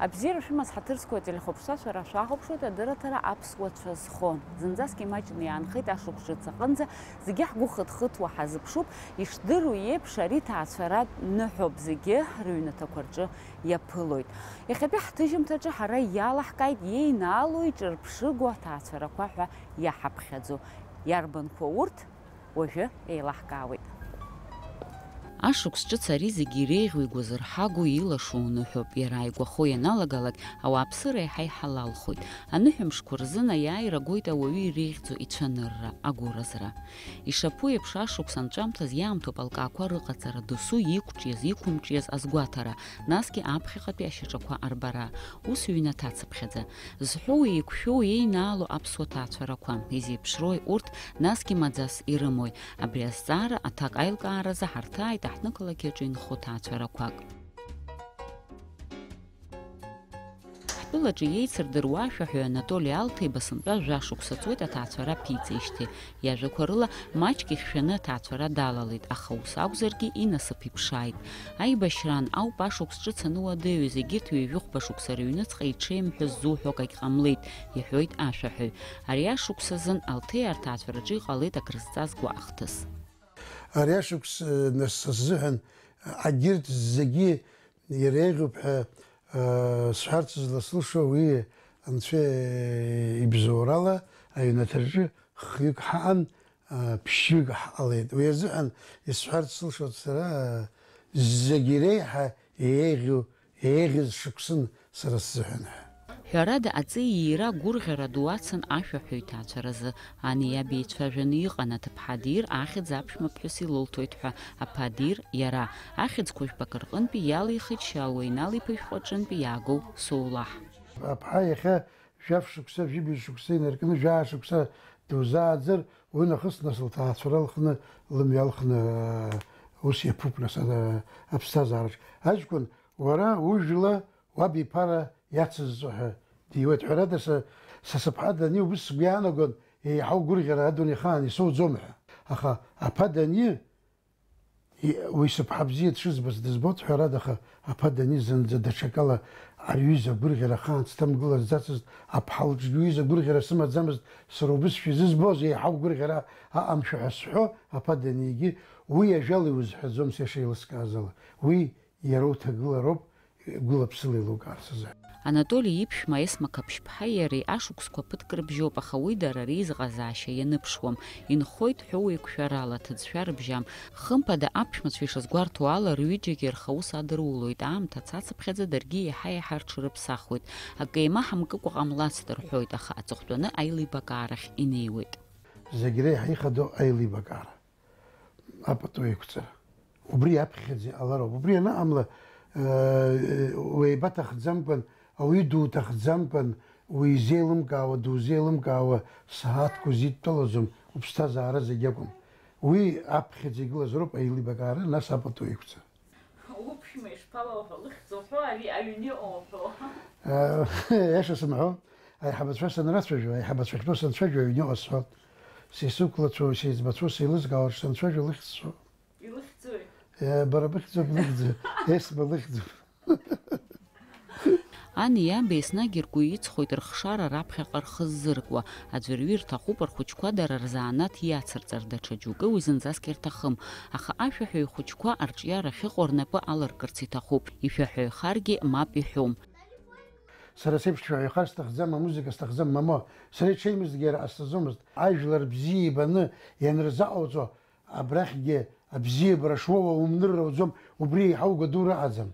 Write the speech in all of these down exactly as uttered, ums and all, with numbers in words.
Абзиара шәымаз, ҳаҭыр зқәу ателехәаԥшцәа, шәара шәахәаԥшуеит адырраҭара Аԥсуа цәа зхо. Зынӡаск имаҷны иаанхеит ашықәс ҿыц аҟынӡа, зегьы ҳгәы хыҭ-хыҭуа ҳазыԥшуп, ишдыру еиԥш, ари ҭаацәаратә ныҳәоуп, зегьы рыҩнаҭақәа рҿы иаԥылоит. Иахьатәи ҳҭыжьымҭаҿы ҳара иалаҳкааит иеинаалоу иҿырԥшыгоу аҭаацәарақәа ҳәа иаҳаԥхьаӡо. Иарбанқәоу урҭ? Уажәы еилаҳкаауеит. Ашықәс ҿыц ари зегьы иреиӷьу игәазырҳагоу илашоу ныҳәоуп, иара ааигәахо ианалагалак, ауааԥсыра еиҳа иҳалалхоит. Аныҳәамшқәа рзын аиааира гоит ауаҩы иреиӷьӡоу ицәанырра, агәыразра. Ишаԥу еиԥш, ашықәс анҵәамҭаз иаамҭоуп алкаақәа рыҟаҵара, досу иқәҿиаз, иқәымҿиаз азгәаҭара, насгьы аԥхьаҟатәи ашьаҿақәа арбара. Ус ҩнаҭацыԥхьаӡа. Зҳәоу еиқәшәоу еинаало аԥсуа ҭаацәарақәа, изеиԥшрои урҭ, насгьы маӡас ирымои? Абри азҵаара аҭак аилкааразы ҳарҭааит аҳҭнықалақь аҿы инхо ҭаацәарақәак. Ҳтәылаҿы иеицырдыруа ашәаҳәаҩ Анатоли Алҭеиба сынтәа жәа шықәса ҵуеит аҭаацәара аԥиҵеижьҭеи. Иажәақәа рыла, маҷк ихьшәаны аҭаацәара далалеит, аха ус акәзаргьы инасыԥ иԥшааит. Аибашьраан ауп ашықәс ҿыц ануадаҩыз, егьырҭ ҩажәихәба шықәса рыҩныҵҟа иҽеимҳәо ззуҳәо акагь ҟамлеит, иҳәоит ашәаҳәаҩ. Ари ашықәс азын Алҭеи аҭаацәараҿы иҟалеит акрызҵазкуа ахҭыс. Ари ашықәс, э, нас сзыҳәан, агьырҭ зегьы иреиӷьуп ҳәа, э, сҳәарц зласылшо уи Анцәа, э, ибзоурала аҩнаҭаҿы хҩык ҳаҟан, э, ԥшьҩык ҳҟалеит. Уи азыҳәан исҳәарц сылшоит сара, э, зегьы иреиҳа еиӷьу, еиӷьыз шықәсын сара сзыҳәан ҳәа. Ҳәарада, аҵеи иира гәырӷьара ду ацын ашәаҳәаҩ иҭаацәаразы. Ани иаби еицәажәаны иҟан, аҭыԥҳа дир, ахьӡ аԥшәмаԥҳәыс илылҭоит ҳәа, аԥа дир, иара. Ахьӡқәа жәпак рҟынтәи иалихит Шьалуа Инал-иԥа ишәҟәаҿынтәи иаагоу Соулаҳ. Аԥҳа иахьа жәаф шықәса, жәибжь шықәса инаркны, жәаа шықәса дузааӡар, уи нахыс нас лҭаацәара лхны, лымҩа лхны, ус иаԥуп нас, а, аԥсҭазаараҿ. Аҷкәын, уара ужәла уаб иԥара иацызҵо ҳәа диуеит. Ҳәарада, са, са сыԥҳа даниу убыс сгәы иаанагон, еиҳау гәырӷьара адунеихаан исоуӡом ҳәа. Аха аԥа дани, и-, уи сыԥҳа бзиа дшызбаз дызбоит, ҳәарада, аха аԥа дани зынӡа даҽакала ари ҩыза агәырӷьара ахаан сҭамгылазӡацызт, аԥҳа лҿгьы ҩыза агәырӷьара сымаӡамызт, сара убыс шәизызбоз, еиҳау гәырӷьара аҟамшәа ҳәа сҳәо, аԥа данигьы, уи ажәала иузҳәаӡом, сеиша еилыскааз ала. Уи иара уҭагылароуп, гәыла-ԥсыла еилукаарц азы. Анатоли иԥшәма Есма Қаԥшьԥҳаи иареи ашықәсқәа ԥыҭк рыбжьоуп, аха уи дара реизыҟазаашьа ианыԥшуам. Инхоит ҳәоу еиқәшәарала, ҭыӡшәа рыбжьам. Хымԥада, аԥшәмацәа ишазгәарҭо ала, рҩыџьагьы рхаус адырулоит, аамҭа цацыԥхьаӡа даргьы еиҳа-еиҳа рҽырыԥсахуеит. Акы еимаҳамкыкәа ҟамлацт рҳәоит, аха аҵыхәтәаны аилибакаарахь инеиуеит. Зегь реиҳа ихадоу аилибакаара. Апату еиқәҵара. Убри аԥхьаӡа иҟалароуп. Убри анаҟамла, э, уеибаҭахӡамкәан, ауаҩы дуҭахӡамкәан, уизеилымкаауа, дузеилымкаауа сааҭк узидтәалаӡом, уԥсҭазаара зегь акәым. Уи аԥхьаӡа игылазароуп аилибакаара, нас апату еиқәҵара. Уԥшәма ишԥалоуҳәо, лыхьӡ уҳәо, ари аҩны иҟоу уҳәо? Э, иаша сымҳәо, аиҳабацәа санрацәажәо, аиҳабацәа ахьтәоу санцәажәо, аҩны иҟоу сҳәоит. Сеисықәлацәоу, сеиҵбацәоу, сеилызкаауа санцәажәо, лыхьӡ сҳәо. Илыхьӡои? Э, бара быхьӡуп, лыхьӡуп. Есма лыхьӡуп. Ани иаби еснагь ргәы иҵхоит рыхшара раԥхьаҟа рхы ззыркуа. Аӡәырҩы ирҭахуп рхәыҷқәа дара рзанааҭ иацырҵар, даҽа џьоукы уи зынӡаск ирҭахым. Аха ашәаҳәаҩ ихәыҷқәа арҿиара ахьыҟоу рнапы аларкырц иҭахуп. Ишәаҳәаҩхаргьы мап иҳәом. Сара сеиԥш шәаҳәаҩхар сҭахӡам, амузыка сҭахӡам, мамоу, сара иҽеимызҭгьы ара ҟасҵаӡомызт. Ажәлар бзиа ибаны ианырзаҟауҵо, абрахьгьы абзиабара шуоуа умнырра уӡом, убри еиҳа угәадура аӡам.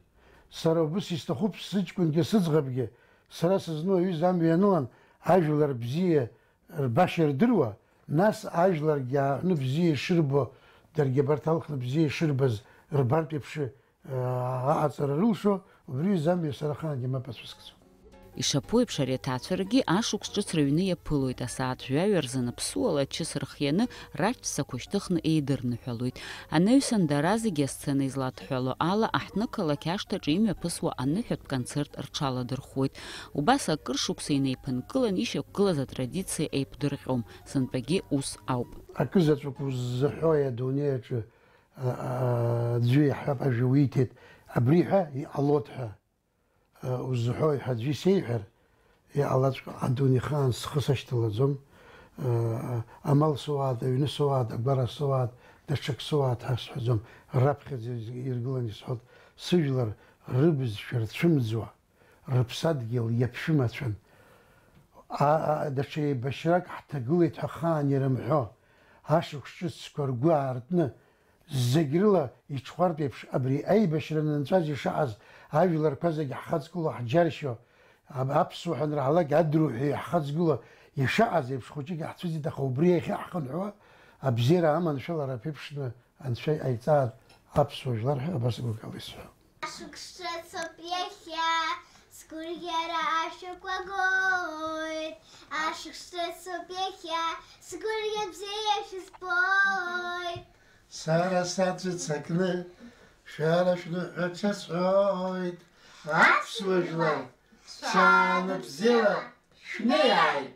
Сара убыс исҭахуп сыҷкәынгьы сыӡӷабгьы, сара сызну аҩыза амҩа ианылан, ажәлар бзиа рбашьа ирдыруа, нас ажәларгьы ааҳәны бзиа ишырбо, даргьы абарҭ алхны бзиа ишырбаз рбартә еиԥш, э, аҟаҵара рылшо, убри изы амҩа сара ахаангьы мап ацәыскӡом. Ишаԥу еиԥш, ари аҭаацәарагьы ашықәс ҿыц рыҩны иаԥылоит, асааҭ жәаҩа рзын аԥсуала ачыс рхианы, раҷцақәа шьҭыхны еидырныҳәалоит. Анаҩсан дара зегьы асцена изладҳәало ала, аҳҭнықалақь ашҭаҿы имҩаԥысуа аныҳәатә концерт рҽаладырхәуеит. Убас акыр шықәса инеиԥынкылан ишьақәгылаз атрадициа еиԥдырҟьом, сынтәагьы ус ауп. Акызаҵәык уззыҳәои адунеи аҿы, а, а, аӡәы иаҳҳәап, ажәа уиҭеит, абри ҳәа иҟалоит ҳәа. Узҳәои ҳәа аӡәы исеиҳәар, иҟалаҵәҟьа адунеихаан схы сашьҭалаӡом. Амал соуааит, аҩны соуааит, агәара соуааит, даҽак соуааит ҳәа сҳәаӡом. Раԥхьаӡа иргыланы исҳәоит, сыжәлар рыбызшәа рцәымӡуа, рыԥсадгьыл иаԥшәымацәан. А, а, даҽа еибашьрак ҳҭагылеит ҳәа ахаан ирымҳәо, ашықәс ҿыцқәа ргәы аартны, зегь рыла иҽхәартә еиԥш абри аибашьра нанҵәаз ишаҟаз ажәларқәа зегь ҳхаҵгыло ҳџьаршьо, аб-, аԥсуа ҳәа анраҳалак адруҳәа иаҳхаҵгыло ишаҟаз еиԥш хәыҷык иаҳцәыӡит, аха убри иахьа ҳхынҳәуа абзиара аманшәалара аԥеиԥшны Анцәа иҟаиҵааит аԥсуа жәлар ҳәа абас гәыкала исҳәо. Ашықәс ҿыцуп иахьа, сгәырӷьара ашәақәа гоит. Ашықәс ҿыцуп иахьа, сгәырӷьа бзиа шәызбоит. Сара сацәыцакны, шәара шәныҳәа ҽасҳәоит. Аԥсуа жәлар, шәааны бзиала шәнеиааит!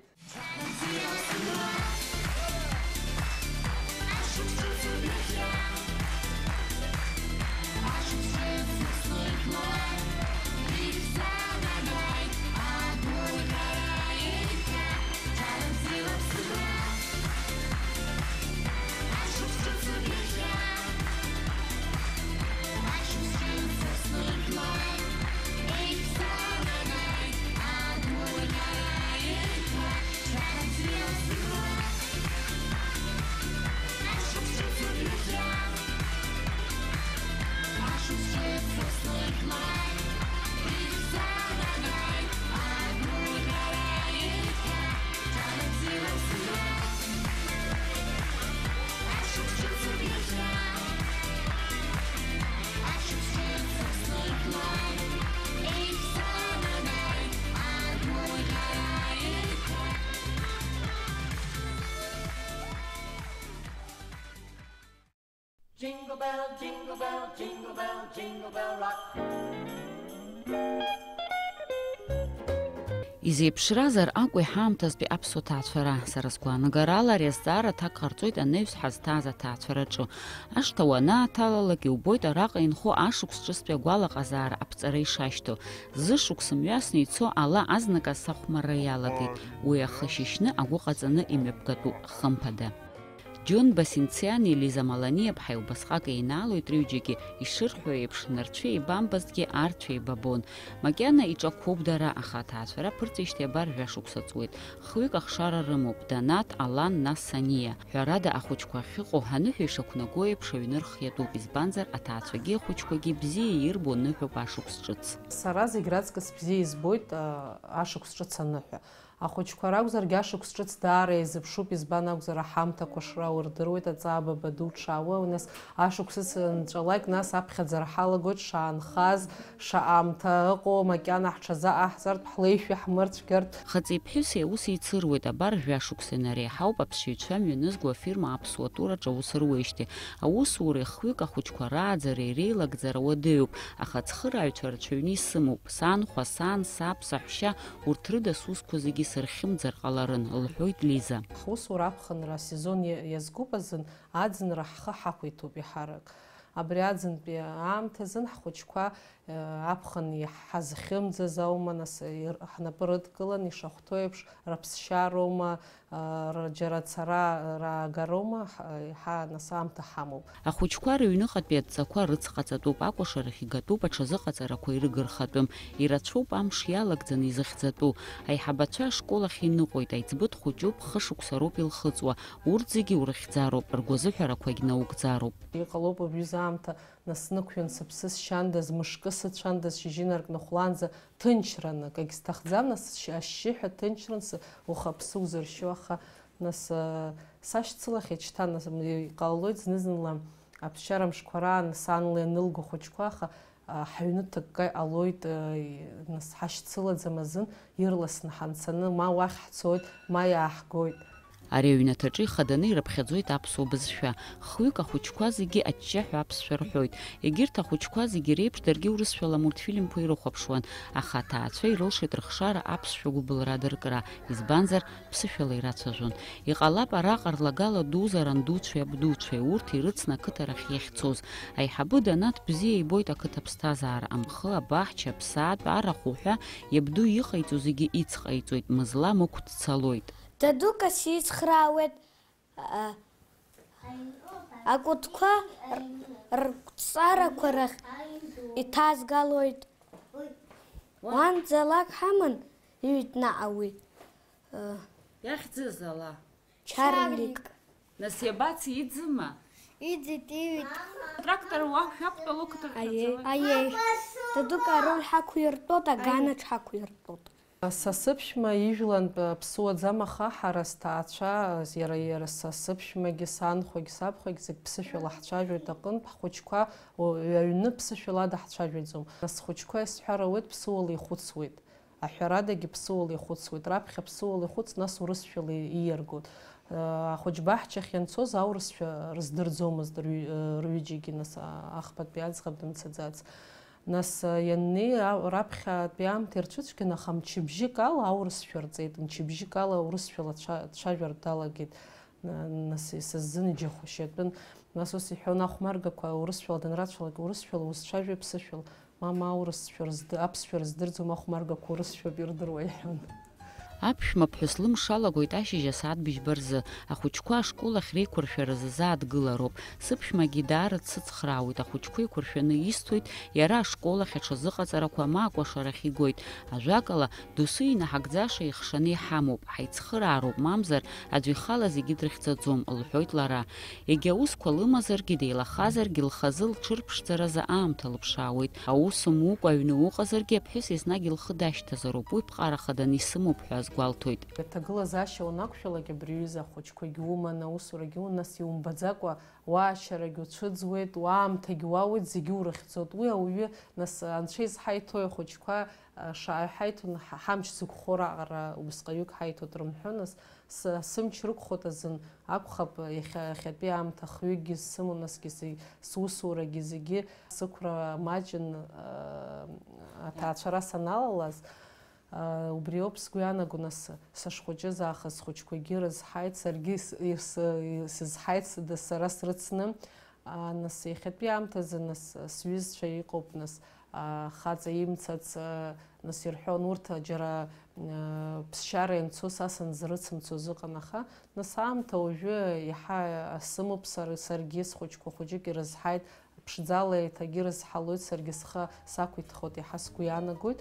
Jingle bell, jingle bell, jingle bell, jingle bell rock. Изеиԥшразар акәу иҳаамҭазтәи аԥсуа ҭаацәара? Сара сгәаанагарала, ари азҵаара аҭак ҟарҵоит анаҩс ҳазҭааз аҭаацәараҿы. Ашҭа уанааҭалалак, иубоит араҟа инхо ашықәс ҿыцтәи агәалаҟазаара аԥҵара ишашьҭоу. Зышықәс мҩасны ицо ала азныказ сахәмарра иалагеит. Уи ахы шьышьны агәы ҟаҵаны имҩаԥгатәуп, хымԥада. Џьон Басинциани Лиза Маланиаԥҳаи убасҟак еинаалоит рҩыџьагьы, ишырҳәо еиԥш, нарцәы еибамбазҭгьы арцәа еибабон. Макьана иҿақәоуп дара, аха аҭаацәара ԥырҵижьҭеи абар жәашықәса ҵуеит. Хҩык ахшара рымоуп, Данаҭ, Алан, нас Саниа. Ҳәарада, ахәыҷқәа ахьыҟоу, аныҳәа ишақәнаго еиԥш, аҩны рхы иатәуп, избанзар, аҭаацәагьы ахәыҷқәагьы бзиа ирбо ныҳәоуп ашықәс ҿыц. Сара зегь раҵкыс бзиа избоит, а, ашықәс ҿыц аныҳәа. Ахәыҷқәа ракәзаргьы ашықәс ҿыц даара еизыԥшуп, избан акәзар, аҳамҭақәа шрау рдыруеит, аҵаа баба ду дшаауа, нас ашықәс ицынҵәалак, нас аԥхьаӡара ҳалагоит, шаанхаз, шаамҭа ыҟоу, макьана ҳҽазаҟаҳҵартә, ҳлеишәа ҳмырцәгьартә. Хаҵеи ԥҳәыси аус еицыруеит, абар жәашықәса инареиҳауп аԥсшьаҩцәа мҩанызго афирма Аԥсуа тураҿ аус руеижьҭеи. Аусуреи хҩык ахәыҷқәа рааӡареи реилагӡара уадаҩуп, аха ацхырааҩцәа рацәаҩны исымоуп, санхәа, сан, саб, саҳәшьа, урҭ рыда сусқәа зегьы сырхьымӡар ҟаларын, лҳәоит Лиза. Ҳусура аԥхынра асезон иа-, иазгәоуп азын, аӡынра ҳхы ҳақәиҭуп еиҳарак. Абри аӡынтәи аамҭазын ҳхәыҷқәа, э, аԥхын иаҳ-, ҳазхьымӡаз аума, нас, ир-, ҳнапы рыдкылан, ишахәҭоу еиԥш, рыԥсшьароума, э, р-, џьара ацара раагароума, ҳ-, еиҳа, нас, аамҭа ҳамоуп. Ахәыҷқәа рыҩныҟатәи адҵақәа рыцҟаҵатәуп, акәашарахь игатәуп, аҽазыҟаҵарақәа ирыгырхатәым. Ирацәоуп амш иалагӡаны изыхьӡатәу. Аиҳабацәа ашкол ахь иныҟәоит, аиҵбы дхәыҷуп, хышықәса роуп илхыҵуа. Урҭ зегьы урыхьӡароуп, ргәазыҳәарақәагь наугӡароуп. Иҟалоп уажәы аамҭа, нас, снықәҩын сыԥсы сшьандаз, мышкы сыцәандаз, шьыжьынарк нахәлаанӡа ҭынчраны, акагь сҭахӡам, нас, ашьшьыҳәа ҭынчран, сы-, ухаԥсы узыршьо, аха, нас, э, сашьцылахьеит шьҭа, нас, м, иҟалалоит зны-зынла аԥсшьара мшқәа раан санла ианылго ахәыҷқәа, аха, а, ҳаҩны дҭакка иҟалоит, э, нас, ҳашьцылаӡам азын, ирласны ҳанцаны, ма уахь ҳцоит, ма иааҳгоит. Ари аҩнаҭаҿы ихаданы ирыԥхьаӡоит аԥсуа бызшәа. Хҩык ахәыҷқәа зегьы аҷҷаҳәа аԥсшәа рҳәоит. Егьырҭ ахәыҷқәа зегьы реиԥш даргьы урысшәала амультфильмқәа ирыхәаԥшуан, аха аҭаацәа ирылшеит рыхшара аԥсшәа гәыбылра адыркра, избанзар, ԥсышәала ирацәажәон. Иҟалап араҟа рлагала дуузар андуцәеи абдуцәеи, урҭ ирыцны ақыҭарахь иахьцоз. Аиҳабы Данаҭ бзиа ибоит ақыҭа ԥсҭазаара, амхы, абаҳча, аԥсаатә, арахә уҳәа, иабду иҟаиҵо зегьы ицҟаиҵоит, мызла мықә дцалоит. Дадука сицхраауеит, а, акәытқәа р-, рқәҵарақәа рахь иҭазгалоит. Уанӡалак ҳаман иҩит наҟ уи. Иахьӡыз ала? Чарлик. Нас иабацеи, иӡыма? Иӡит, иҩит. Трактор уа шәақәтәало қыҭа Аиеи, шәаҵала? Аиеи. Дадука аруль ҳақәиртәоит, аганаҿ ҳақәиртәоит. Са сыԥшәма ижәлантә ԥсуаӡам, аха ҳара сҭаацәа, иара, иара са сыԥшәмагьы, санхәагь, сабхәагь зегь ԥсышәала ҳцәажәоит аҟынтә, ҳхәыҷқәа, о, аҩны ԥсышәала даҳцәажәаӡом. Нас схәыҷқәа исҳәар ауеит, ԥсыуала ихәыцуеит. Аҳәарадагьы ԥсыуала ихәыцуеит. Раԥхьа ԥсыуала ихәыц, нас урысшәала ииаргоит. Ахәыҷбаҳчахь ианцоз аурысшәа рыздырӡомызт рҩ-, рҩыџьагьы, нас, а-, ахԥатәи аӡӷаб дымцаӡац. Нас, а, ианнеи, а-, раԥхьатәи аамҭа ирцәыцәгьан, аха мчыбжьык ала аурысшәа рҵеит, мчыбжьык ала урысшәала дцәа-, дцәажәар далагеит. На-, нас исыззын иџьашьатәын. Нас ус иҳәон, ахәмаргақәа урысшәала данрацәалак, урысшәала узцәажәои ԥсышәала? Мама, аурысшәа рзды-, аԥсшәа рыздырӡом, ахәмаргақәа урысшәоуп ирдыруа, иҳәон. Аԥшәма ԥҳәыс лымш алагоит ашьыжь асааҭ быжьба рзы. Ахәыҷқәа ашкол ахь реиқәыршәара азы заадгылароуп. Сыԥшәмагьы даара дсыцхраауеит, ахәыҷқәа еиқәыршәаны исҭоит, иара ашкол ахь аҽазыҟаҵарақәа ма акәашарахь игоит. Ажәакала, досу инаҳагӡаша ихшаны иҳамоуп, ҳаицхыраароуп, мамзар, аӡәы ихала зегьы дрыхьӡаӡом, лҳәоит лара. Егьа усқәа лымазаргьы, деилахазаргьы, лхазы лҽырԥшӡаразы аамҭа лыԥшаауеит. Аус умукәа аҩны уҟазаргьы, аԥҳәыс еснагь лхы дашьҭазароуп, уи ԥҟара хаданы исымоуп ҳәа азгәалҭоит. Аҭагылазаашьа уанақәшәалак, абри аҩыза ахәыҷқәагьы уман, аусурагьы уман, нас иумбаӡакәа уаашьарагь уцәыӡуеит, уаамҭагь уауеит, зегьы урыхьӡоит. Уи ауаҩы, нас, анцәа изҳаиҭои ахәыҷқәа, а, шааҳаиҭон, ҳа-, ҳамч зықәхо раҟара убасҟаҩык ҳаиҭоит рымҳәо, нас, Сы-, сымч рықәхоит азын акәхап, иахьа-, иахьатәи аамҭа хҩыкгьы сымоу, насгьы се-, сусурагьы зегьы сықәра маҷын, аа, аҭаацәара саналалаз, аа, убриоуп сгәы иаанаго, нас, сышхәыҷыз аахыс схәыҷқәагьы рызҳаит, саргьы ис-, ис-, сызҳаит сда-, сара срыцны. Аа, нас, иахьатәи аамҭазы, нас, сҩызцәа иҟоуп, нас, аа, хаҵа имцац, аа, нас ирҳәон, урҭ џьара, аа, ԥсшьара ианцо са санзрыцымцоз ыҟан, аха, нас, аамҭа уажәы иаҳа сымоуп, сар-, саргьы схәыҷқәа хәыҷык ирызҳаит, ԥшӡала еиҭагьы ирызҳалоит, саргьы схы сақәиҭхоит, иаҳа сгәы иаанагоит.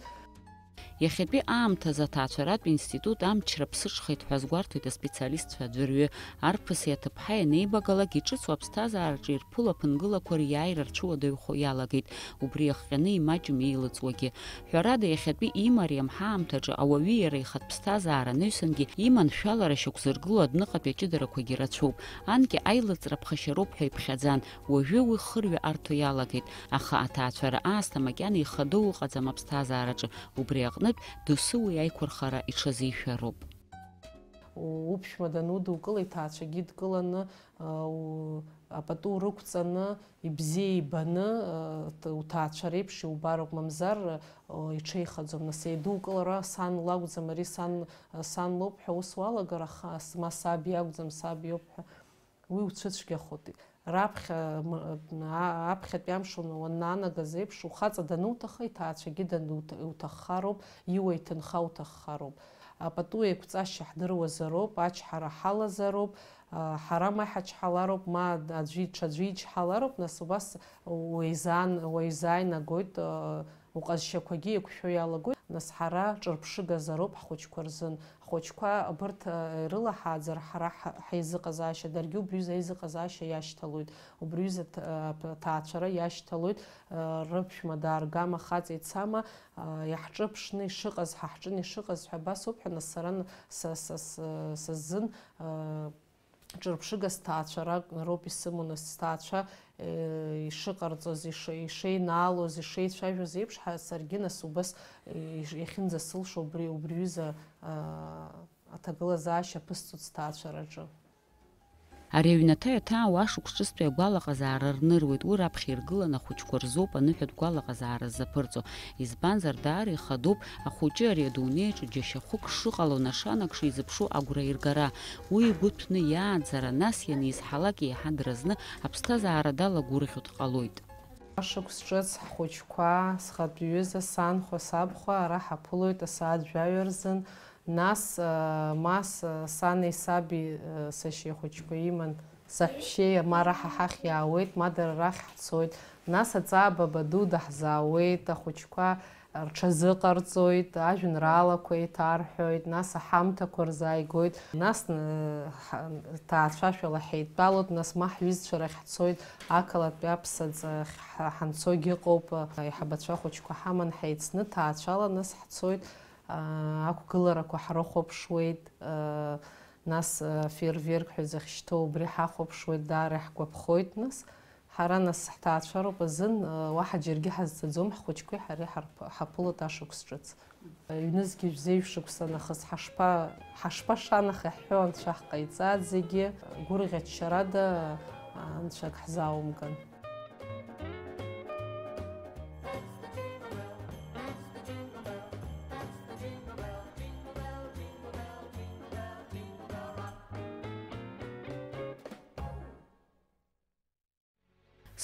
Иахьатәи аамҭазы аҭаацәаратә институт амчра ԥсыҽхеит ҳәа азгәарҭоит аспециалистцәа аӡәырҩы. Арԥыси аҭыԥҳаи анеибагалак, иҿыцу аԥсҭазаараҿы ирԥыло аԥынгылақәа риааира рҽуадаҩхо иалагеит. Убри иахҟьаны имаҷым еилыҵуагьы. Ҳәарада, иахьатәи имариам ҳаамҭаҿы ауаҩы иара ихатә ԥсҭазаара анаҩсангьы иманшәалара шьақәзыргыло адәныҟатәи аҷыдарақәагьы рацәоуп. Анкьа аилыҵра ԥхашьароуп ҳәа иԥхьаӡан. Уажәы уи хырҩа арҭо иалагеит, аха аҭаацәара аасҭа макьана ихадоу ыҟаӡам аԥсҭазаараҿы, убри аҟнытә, досу уи аиқәырхара иҽазишәароуп. Уԥшәма данудукыла, иҭаацәагьы идкыланы, а, у-, апату рықәҵаны, ибзиа ибаны, а, т-, уҭаацәа реиԥш иубароуп, мамзар, а, иҽеихаӡом. Нас еидукылара сан лакәӡам, ари сан, сан лоуп ҳәа ус уалагар, аха ас-, ма саб иакәӡам, саб иоуп ҳәа. Уи уцәыцәгьахоит. Раԥхьа, м-, а-, аԥхьатәи амш уан-, уаннаанагаз еиԥш, ухаҵа дануҭахха, иҭаацәагьы дануҭ-, иуҭаххароуп, иуа иҭынха уҭаххароуп. Апату еиқәҵашьа ҳдыруазароуп, ачҳара ҳалазароуп, а, ҳара ма иҳачҳалароуп, ма аӡәы иҽ-, аӡәы иџьҳалароуп, нас убас уеизаан-, уеизааинагоит, а, уҟазшьақәагьы еиқәшәо иалагоит. Нас ҳара ҿырԥшыгазароуп ҳхәыҷқәа рзын. Ҳхәыҷқәа абырҭ, а, ирылаҳааӡар, ҳара ҳа-, ҳаизыҟазаашьа, даргьы убриҩыза аизыҟазаашьа иашьҭалоит, убриҩыза ҭ-, а, п-, ҭаацәара иашьҭалоит, а, рыԥшәма дааргама, хаҵа ицама, а, иаҳҿыԥшны ишыҟаз, ҳа ҳҿын ишыҟаз ҳәа абас ауп ҳәа, нас сара н-, са, са, са, са сзын, а, ҿырԥшыга сҭаацәара роуп исымоу, нас сҭаацәа, э, ишыҟарҵоз, иши-, ишеинаалоз, ишеицәажәоз еиԥш, ҳа, саргьы нас убас, э, иш-, иахьынӡасылшо убри, убриҩыза, а, аҭагылазаашьа аԥысҵоит сҭаацәараҿы. Ари аҩнаҭа иаҭаау ашықәс ҿыцтәи агәалаҟазаара рныруеит, уи раԥхьа иргыланы ахәыҷқәа рзоуп аныҳәатә гәалаҟазаара ззаԥырҵо, избанзар, даара ихадоуп ахәыҷы ари адунеиаҿы џьашьахәык шыҟало нашанак шизыԥшу агәра иргара, уи игәы ҭәны иааӡара, нас ианизҳалак еиҳа дразны аԥсҭазаара далагәырӷьо дҟалоит. Ашықәс ҿыц ҳхәыҷқәа, схатә ҩыза, санхәа, сабхәа ара ҳаԥылоит асааҭ жәаҩа рзын, нас, э, ма с-, сани саби, э, сашьеи ахәыҷқәа иман, саҳәшьеи, ма ара ҳа ҳахь иаауеит, ма дара рахь ҳцоит, нас аҵаа баба ду даҳзаауеит, ахәыҷқәа рҽазыҟарҵоит, ажәеинраалақәа еиҭарҳәоит, нас аҳамҭақәа рзааигоит, нас, н-, ҳа-, ҭаацәашәала ҳеидтәалоит, нас ма ҳҩызцәа рахь ҳцоит, ақалақьтәи аԥсаӡ ахь ҳа-, ҳанцогьы ыҟоуп, аиҳабацәа ахәыҷқәа ҳаман ҳаицны ҭаацәала нас ҳцоит, аа, ақәгыларақәа ҳрыхәаԥшуеит, аа, нас, аа, фейерверк ҳәа изыхьшьҭоу убри ҳахәаԥшуеит, даара иаҳгәаԥхоит, нас. Ҳара нас ҳҭаацәароуп азын, уаҳа џьаргьы ҳазцаӡом, ҳхәыҷқәеи ҳареи ҳарԥ-, ҳаԥылоит ашықәс ҿыц. Ҩнызқьи жәзеижә шықәса нахыс ҳашԥа-, ҳашԥашанаха ҳҳәо, анцәа ҳҟаиҵааит зегьы. Гәырӷьа-ччарада анцәак ҳзааумган.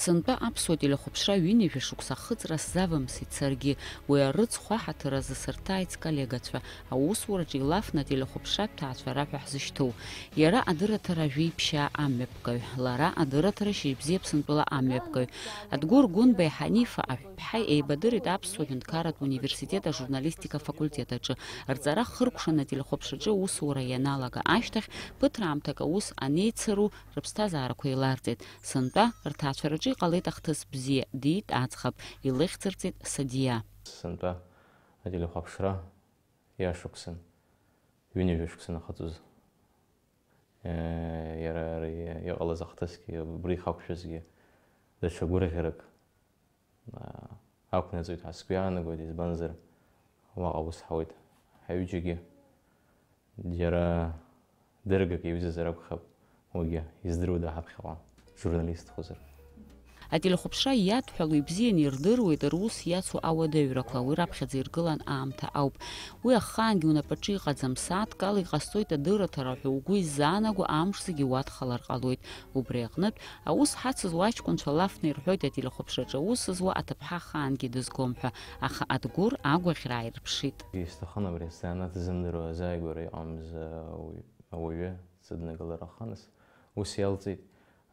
Сынтәа аԥсуа телехәаԥшра ҩынҩажәа шықәса ахыҵра сзавымсит саргьы. Уи арыцхә аҳаҭыр азы сырҭааит сколлегацәа, аусураҿы илафны ателехәаԥшратә ҭаацәара ҳәа ҳзышьҭоу. Иара адырраҭара ажәеиԥшьаа амҩаԥгаҩ, лара адырраҭара Шьыжьбзиа Аԥсынтәыла амҩаԥгаҩ. Адгәыр Гәынбеи Ҳанифа Аҳәԥҳаи еибадырит Аԥсуа ҳәынҭқарратә университет ажурналистика факультет аҿы. Рҵара хыркәшаны ателехәаԥшраҿы аусура ианалага ашьҭахь, ԥыҭраамҭак аус анеицыру, рыԥсҭазаарақәа еиларҵеит. Сынтәа рҭаацәараҿы иҟалеит ахҭыс бзиа, диит аӡӷаб, илыхьӡырҵеит Садиа. Сынтәа ателехәаԥшра иашықәсан, ҩынҩажәа шықәса нахыҵыз, э, иара, иара иҟалаз ахҭысгьы, убри ихақәшәазгьы, даҽа гәырӷьарак аа, ақәнаҵоит ҳәа сгәы иаанагоит, избанзар, уаҟа ус ҳауеит ҳаҩыџьагьы. Џьара дыргак иаҩызазар акәхап, уигьы издыруада ҳаԥхьаҟа, журналистхозар. Ателехәаԥшра иадҳәалоу ибзианы ирдыруеит рус иацу ауадаҩрақәа, уи раԥхьаӡа иргылан аамҭа ауп. Уи ахаангьы унапаҿы иҟаӡам, сааҭк ала иҟасҵоит адырраҭара ҳәа угәы иззаанаго амш зегьы уадхалар ҟалоит. Убри аҟнытә, аус ҳацызуа аҷкәынцәа лафны ирҳәоит ателехәаԥшраҿы аус зуа аҭыԥҳа ахаангьы дызгом ҳәа, аха Адгәыр агәаӷьра ааирԥшит. Исҭахын абри азанааҭ ззымдыруа азааигәара иҟамыз ауаҩы, ауаҩы сыднагалар аханыс, ус иалҵит,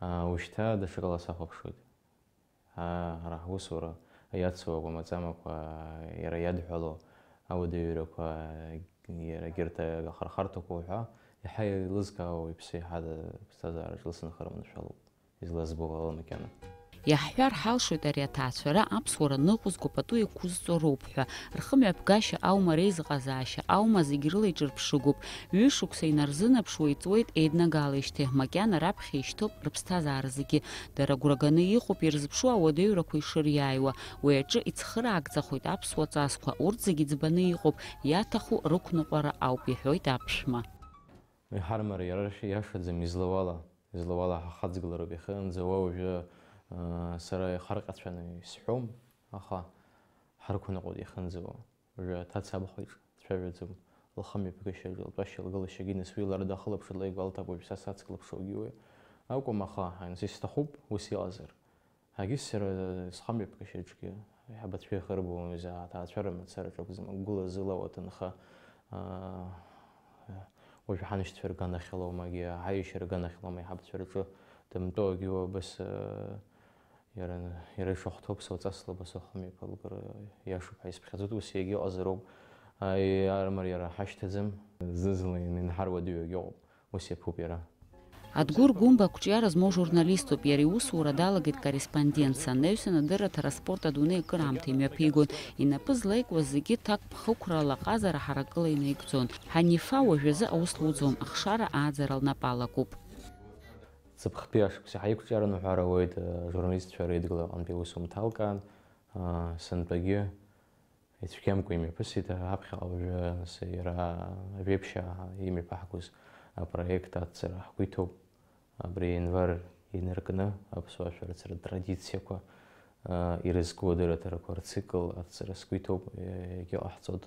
аа, ушьҭа даҽакала сахәаԥшуеит. Аа, ҳара ҳусура иацу агәамаҵамақәа, иара иадҳәало ауадаҩрақәа, иара егьырҭ ахырхарҭақәа уҳәа, иаҳа еилызкаауа иԥсы еиҳа ԥсҭазаараҿ лыцынхара маншәалоуп, излазбо ала макьана. Иаҳҳәар ҳалшоит ари аҭаацәара аԥсуара ныҟәызго пату еиқәызҵо роуп ҳәа, рхымҩаԥгашьа аума, реизыҟазаашьа аума, зегь рыла иҿырԥшыгоуп. Ҩышықәса инарзынаԥшуа иҵуеит еиднагалеижьҭеи, макьана раԥхьа ишьҭоуп рыԥсҭазаара зегьы. Дара агәра ганы иҟоуп ирзыԥшу ауадаҩрақәа ишыриааиуа, уи аҿы ицхыраагӡахоит аԥсуа ҵасқәа, урҭ зегьы ӡбаны иҟоуп, иаҭаху рықәныҟәара ауп, иҳәоит аԥшәма. Иҳармар иара иашаӡам, излауала, излауала ҳахаҵгылароуп иахьынӡауа уажәы, аа, сара ихарҟьацәаны исҳәом, аха ҳарқәныҟәоит иахьынӡауа. Уажәы аҭаца абхәа иҿы дцәажәаӡом, лхымҩаԥгашьаҿы, лтәашьа, лгылашьагьы, нас уи лара дахылаԥшуеит, лара игәалҭап, уажә са сацклаԥшуагьы уи акәым, аха, анс, исҭахуп ус иҟазар. Егьыс сара схымҩаԥгашьаҿгьы аиҳабацәа ихырбон, уи заа аҭаацәара мацараҿы акәӡам, агәыла зылоу аҭынха, аа, уажә ҳаншьцәа рганахьала умагьы, ҳаиашьа рганахьала ума аиҳабацәа рҿы дымтәогьы уа абас, аа, Иара, иара ишахәҭоу ԥсуаҵас лабасахәым иԥылгара иашоуп ҳәа исԥхьаӡоит, ус иагьыҟазароуп. Аи, армар иара ҳашьҭаӡам. Зны-зынла инҳаруа дыҩагь ыҟоуп, ус иаԥуп иара. Адгәыр Гәымба ақәҿиара змоу журналиступ, иара иусура далагеит корреспондентс анаҩсан, адырраҭара аспорт адунеи акыраамҭа имҩаԥигон. Инапы злеикуаз зегьы ҭакԥхықәрала аҟазара ҳаракыла инаигӡон. Ҳанифа уажәазы аус луӡом, ахшара ааӡара лнапы алакуп. Ҵыԥхтәи ашықәс иаҳа иқәҿиараны уҳәар ауеит, ажурналистцәа реидгыла аҟынтәи аусумҭа алкаан, сынтәагьы Ицәгьамкәа имҩаԥысит, аԥхьаҟа уажәы, нас, иара ажәеиԥшьаа имҩаԥаҳгоз апроект ацҵара ҳгәы иҭоуп. Абри ианвар инаркны аԥсуа шәарыцара традициақәа, аа, ирызку адырраҭарақәа рцикл ацҵара сгәы иҭоуп, иагьыҟаҳҵоит,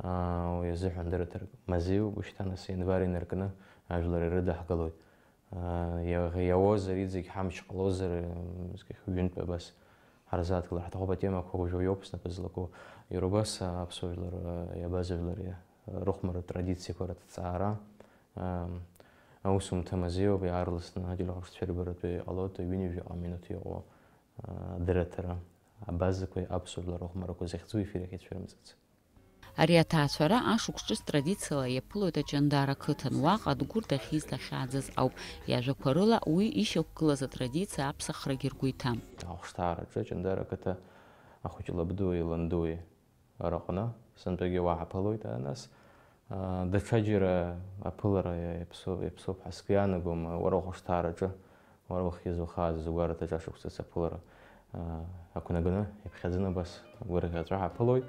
аа, уи азыҳәан дырраҭарак мазеиуп, ушьҭа, нас, ианвар инаркны ажәлар ирыдаҳгалоит. Иаӷ-, иауазар, иҵегь ҳамч ҟалозар, м, зегь ҩынтә абас ҳарзааҭгылар ҳҭахуп атемақәа уажәы иоуп снапы злаку. Иара убас аԥсуа жәлар, иабаза жәлар, рыхәмарра традициақәа рыҭҵаара, ам, аусумҭа мазеиуп, иаарласны ателехәаԥшцәа рбаратәы иҟалоит, ҩынҩажәаҟа минуҭ иҟоу, а, дырраҭара абазақәеи аԥсуа жәлар рыхәмаррақәа захьӡу ефир иахьацәырымҵыц. Ари аҭаацәара ашықәс ҿыц традициала иаԥылоит Аҷандара қыҭан, уаҟа Адгәыр дахьиз дахьааӡаз ауп. Иажәақәа рыла, уи ишьақәгылаз атрадициа аԥсахрагьы ргәы иҭам. Ахәшҭаараҿы Аҷандара қыҭа ахәыҷы лабдуи ландуи рыҟны сынтәагьы уа ҳаԥылоит, а, нас, а, даҽаџьара аԥылара иаԥсоу-, иаԥсоуп ҳәа сгәы иаанагом, уара ухәышҭаараҿы. Уара ухьыз, ухааз, згәараҭаҿ ашықәсаҿы аԥылара, аа, ақәнаганы, иԥхьаӡаны абас агәырӷьаҵәа ҳаԥылоит.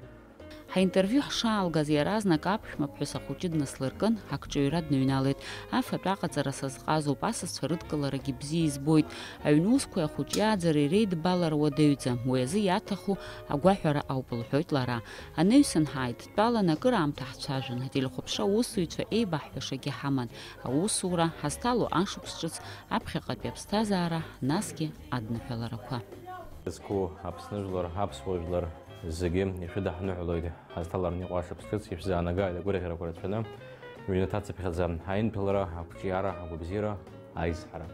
Ҳаинтервиу ҳшаалгаз иаразнак аԥшәма ԥҳәыс ахәыҷы днаслыркын, ҳакҿыҩра дныҩналеит. Афатә аҟаҵара сазҟазоуп, асасцәа рыдкыларагьы бзиа избоит. Аҩны усқәеи ахәыҷы иааӡареи реидбалара уадаҩӡам, уи азы иаҭаху агәаҳәара ауп, лҳәоит лара. Анаҩсан ҳааидтәалан, акыраамҭа ҳцәажәон, ателехәаԥшра аусзуҩцәа еибаҳҳәашагьы ҳаман. Аусура, ҳазҭало ашықәс ҿыц, аԥхьаҟатәи аԥсҭазаара, насгьы адныҳәаларақәа. Изқәу Аԥсны жәлар, аԥсуа жәлар зегьы ишәыдаҳныҳәалоит, ҳазҭалараны иҟоу ашықәс ҿыц ишәзаанагааит агәырӷьарақәа рацәаны, ҩнаҭа цыԥхьаӡа аинҭәалара, ақәҿиара, агәабзиара, аизҳара.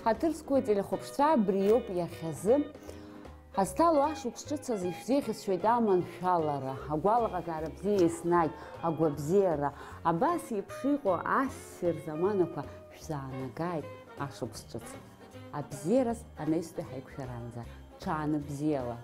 Ҳаҭыр зқәу ателехәаԥшцәа, абриоуп иахьазы. Ҳазҭало ашықәс ҿыц азы ишәзеиӷьасшьоит аманшәалара, агәалаҟазаара бзиа еснагь, агәабзиара. Абас еиԥш иҟоу ассир заманақәа шәзаанагааит ашықәс ҿыц. Абзиараз анаҩстәи ҳаиқәшәаранӡа, ҽаанбзиала!